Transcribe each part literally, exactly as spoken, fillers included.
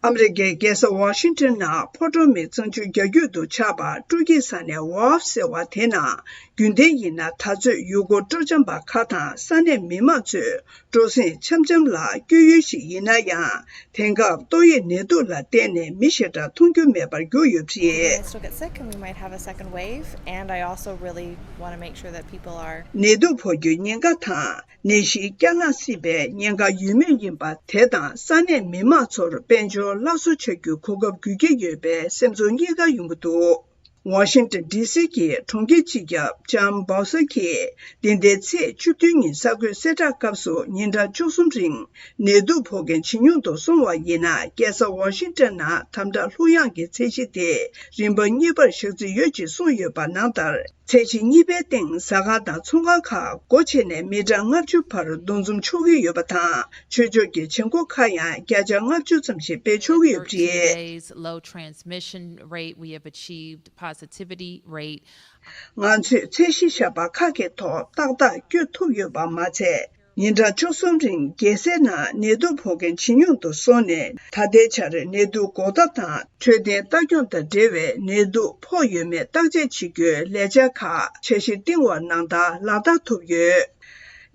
ཨ་མི་རི་ཀའི་རྒྱལ་ས་ཝ་ཤིང་ཊོན་ནང་ཕོ་བྲང་མི་གཙང་ཆུ་རྒྱ་རྒྱུད་དུ་ཆགས་པ་སྤྲོ་སྐྱིད་ས་གནས་ཝཱརཕ་ཟེར་བ་དེ་ནང་རྒྱུན་ལྡན་ཡིན་ན་ད་ཚོད་ཡུལ་སྐོར་སྤྲོ་འཆམ་པ་ཁག་དང་ས་གནས་མི་མང་ཚོས་སྤྲོ་གསེང་འཆམ་འཆམ་ལ་སྐྱོད་ཡུལ་ཞིག་ཡིན་ན་ཡང་། དེང་སྐབས་ཏོག་དབྱིབས་ནད་དུག་ལ་བརྟེན་ནས་མི་ཞེ་དྲག་མཐོང་རྒྱུ་མེད་པར་གྱུར་ཡོད་པ་People may རེད། Still get sick and we might have a second wave, and I also really want to make sure that people are ནད་དུག་ཕོག་རྒྱུའི་ཉེན་ཁ་དང་། ནད་གཞིའི་བསྐྱར་ལངས་སྲིད་པའི་ཉེན་ཁ་ཡོད་མུས་ཡིན་པ་དེ་དང་ས་གནས་མི་མང་ཚོར་དཔལ་འབྱོར་སླར་གསོ་བྱ་རྒྱུའི་གོ་སྐབས་དགོས་ཀྱི་ཡོད་པའི་སེམས་ཚོར་རྙེད་གར་ཡོང་གི་འདུག་ཝ་ཤིང་ཊོན་ཌི་སི་གི་གྲོང་ཁྱེར་སྤྱི་ཁྱབ་ལྕམ་བྷའུ་སར་གྱིས་འདི་ཟླའི་ཚེས་བཅུ་བདུན་ཉིན་གསར་འགོད་གསལ་བསྒྲགས་སྐབས་སུ་ཉིན་གྲངས་བཅུ་གསུམ་རིང་ནད་དུག་ཕོག་མཁན་ཇེ་ཉུང་དུ་སོང་བ་ཡིན་ན། རྒྱལ་ས་ཝ་ཤིང་ཊོན་ནང་དམ་དྲག་ལྷུག་ཡངས་ཀྱི་ཚད་གཞི་དེ་རིམ་པ་གཉིས་པར་བཞག་རྩིས་ཡོད་ཅེས་གསུངས་ཡོད་པ་ནང་ལྟར། ཚད་གཞི་གཉིས་པའི་སྟེང་ཟ་ཁང་དང་ཚོང་ཁང་ཁག་སྒོ་ཕྱེ་ནས་མི་གྲངས་ལྔ་བཅུ་བར་འདུ་འཛོམས་ཆོག་གི་ཡོད་པ་དང་། ཆོས་ཕྱོགས་ཀྱི་བྱེད་སྒོ་ཁག་ཡང་བརྒྱ་ཆ་ལྔ་བཅུ་ཙམ་ཞིག་སྤེལ་ཆོག་གི་ཡོད་པ་རེད། Days, low transmission rate, we have achieved positivity rate. ང་ཚོས་ཚད་གཞི་བཞག་པ་ཁག་གི་ཐོག་ཏག་ཏག་བསྐྱོད་ཐུབ་ཡོད་པ་མ་ཚད། ཉིན་གྲངས་བཅུ་གསུམ་རིང་རྒྱལ་སའི་ནང་ནད་དུག་ཕོག་མཁན་ཇེ་ཉུང་དུ་སོང་ནས། ད་ལྟའི་ཆར་ནད་དུག་འགོག་ཐབས་དང་འཕྲོད་བསྟེན་ལྟ་སྐྱོང་དང་འབྲེལ་བའི་ནད་དུག་ཕོག་ཡོད་མེད་བརྟག་དཔྱད་བྱེད་རྒྱུའི་ལས་འཆར་ཁག་འཆར་གཞི་བཏིང་བ་ནང་ལྟར་ལག་བསྟར་ཐུབ་ཡོད།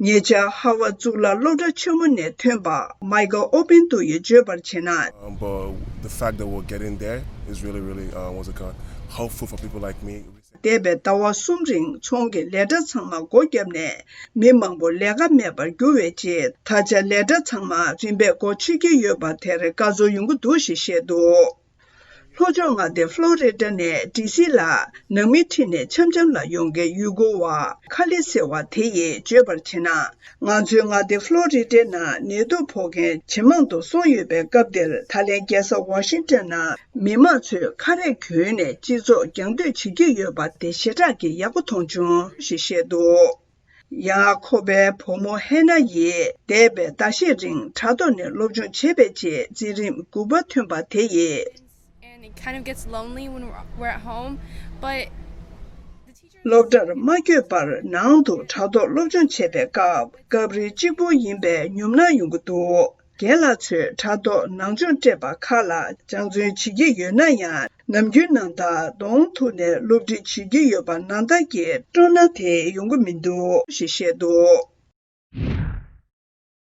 ཉེ་ཆར་ཧ་ཝར་གཙུག་ལག་སློབ་གྲྭ་ཆེན་མོ་ནས་ཐོན་པ་མའི་ཀལ་ཨོ་པན་ཏུ་ཡིས་བརྗོད་པར་བྱས་ན། Um, but the fact that we're getting there is really, really, uh, what's it called? Hopeful for people like me. འདས་པའི་ཟླ་བ་གསུམ་རིང་ཚོང་གི་ལས་གྲྭ་ཚང་མ་སྒོ་བརྒྱབ་ནས་མི་མང་པོ་ལས་ཀ་མེད་པར་གྱུར་བའི་རྗེས། ད་ཆ་ལས་གྲྭ་ཚང་མ་རིམ་པས་སྒོ་ཕྱེ་གི་ཡོད་པ་དེར་དགའ་ཚོར་ཡོང་གི་འདུག་ཞེས་བཤད་འདུག་ལྷོ་ཕྱོགས་མངའ་སྡེ་ཕློ་རི་ཌ་ནས་ཌི་སི་ལ་ནང་མི་ཁྲིད་ནས་འཆམ་འཆམ་ལ་ཡོང་མཁན་ཡུལ་སྐོར་བ་ཁ་ལི་ཟེར་བ་དེ་ཡིས་བརྗོད་པར་བྱས་ན། ང་ཚོའི་མངའ་སྡེ་ཕློ་རི་ཌའི་ནང་ནད་དུག་ཕོག་མཁན་ཇེ་མང་དུ་སོང་ཡོད་པའི་སྐབས་འདིར། ད་ལན་རྒྱལ་ས་ཝ་ཤིང་ཊོན་ནང་མི་མང་ཚོས་ཁ་རས་གྱོན་ནས་སྤྱི་ཚོགས་རྒྱང་སྡོད་བྱེད་ཀྱི་ཡོད་པ་དེ་ཞེ་དྲག་གི་ཡག་པོ་མཐོང་བྱུང་ཞེས་བཤད་འདུག་ཡང་ཁོ་པའི་བུ་མོ་ཧེ་ན་ཡིས་འདས་པའི་ཟླ་ཤས་རིང་དྲ་ཐོག་ནས་སློབ་སྦྱོང་བྱས་པའི་རྗེས་འཛིན་རིམ་དགུ་པ་ཐོན་པ་དེ་ཡིས། And it kind of gets lonely when we're, we're at home, but the teachers སློབ་གྲྭར་མ་བསྐྱོད་པར་ནང་དུ་དྲ་ཐོག་སློབ་སྦྱོང་བྱེད་པའི་སྐབས། སྐབས་རེ་གཅིག་པུ་ཡིན་པའི་ཉོབ་སྣང་ཡོང་གི་འདུག་རྒན་ལགས་ཚོས་དྲ་ཐོག་ནང་སྦྱོང་སྤྲད་པ་ཁག་ལ་སྦྱང་བརྩོན་བྱེད་ཀྱི་ཡོད་ན་ཡང་། ནམ་རྒྱུན་ནང་ལྟར་གདོང་ཐུག་ནས་སློབ་ཁྲིད་བྱེད་ཀྱི་ཡོད་པ་ནང་ལྟར་གྱི་སྤྲོ་སྣང་དེ་ཡོང་གི་མི་འདུག་ཞེས་བཤད་འདུག